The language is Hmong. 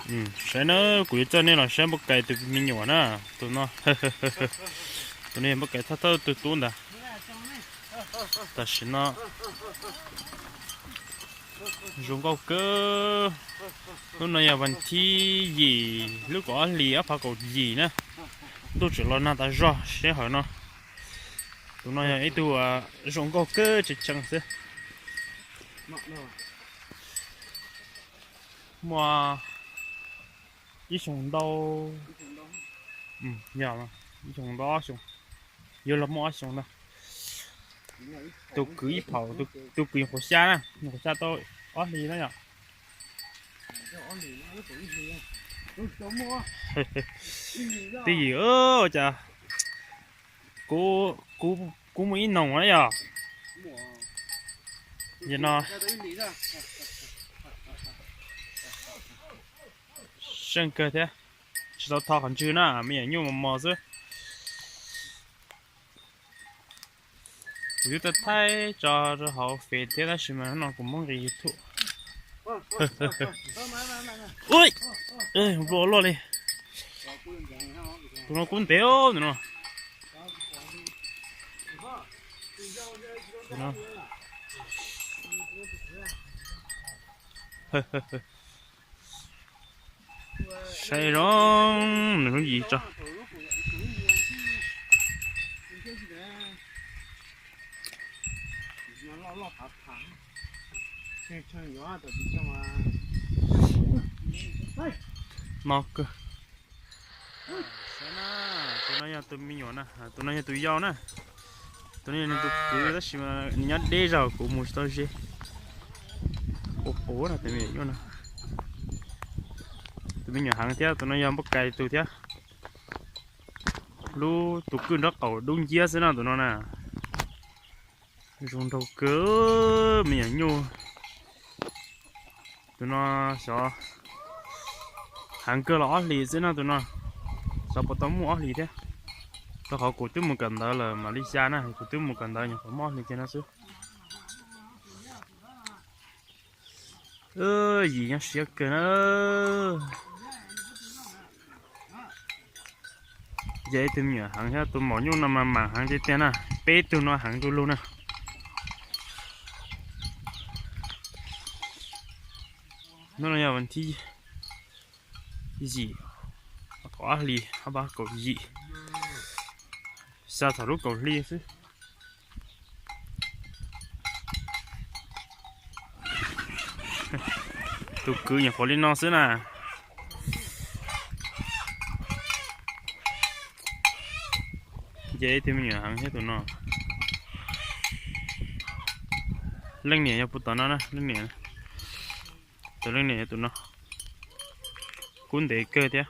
Saib na, kuv yuav coj nej los saib npoj kais tus me nyuam na. Tus no, tus no yog npoj kais thawj thawj tug tub ntag. Tam sim no zoo nkauj kawg. Lub no yog vas thib yim lub kaum ob hlis ob phav kaum yim na. Ntuj tseem los nag tas zog sij hawm no. Tus no yog ib tug zoo nkauj kawg tseem tseem xwb. Muaj ib xyoos ntau, yog ib xyoos ntau ob xyoos, yuav los muaj ob xyoos ntag. Tus kwv ib phaum, tus kwv nyuam qhuav xya na, nyuam qhuav xya tau ob hlis na yom. Twj ywm, ua cas kuv, kuv muaj ib noog na yom. Yog no, seej kawg thiab. Tsis tau tho qhov ntswg na, me nyuam nyuj mos mos xwb. Kuv twb thaij tso rau hauv Face thiab tab sis mas hnub no kuv muab nqis YouTube. Ui, nplua luaj li. Tus no kub ntev tus no. Saib zoo nws lub yim tso. No kawg. Tus no yog tus me nyuam na, tus no yog tus yau na. Tus no yog nws tus kwv tab sis nws nyob deb zog kuv mus tsis tau ze. Quav quav no tus me nyuam no. Tus me nyuam heev thiab, tus no yog npoj kais tus thiab. Lub tus kwj nraub qaum dub nciab xwb no tus no na. Zoo nraug kawg, me nyuam nyuj. Tus no xyov heev kawg los ob hlis xwb no tus no. Xyov puas tau muaj ob hlis thiab. Rau qhov kuv twb mus kawm ntawv lawm mam li xya na, kuv twb mus kawm ntawv nyuam qhuav muaj ob hlis kiag no xwb. Yim nyob siab kawg na. Ces ib tug me nyuam heev thiab, tus maum nyuj no mas mam heev tiag tiag na, peb tug no heev du lug na. Hnub no yog vas thib yim, kaum ob hlis, ob phav kaum yim, xya thaum lub kaum hli xwb. Tus kwv nyuam qhuav li no xwb na. Ces ib tug me nyuam heev thiab tus no. Leej niam yog puag tom no na, leej niam. Tus leej niam yog tus no. Kub ntev kawg thiab.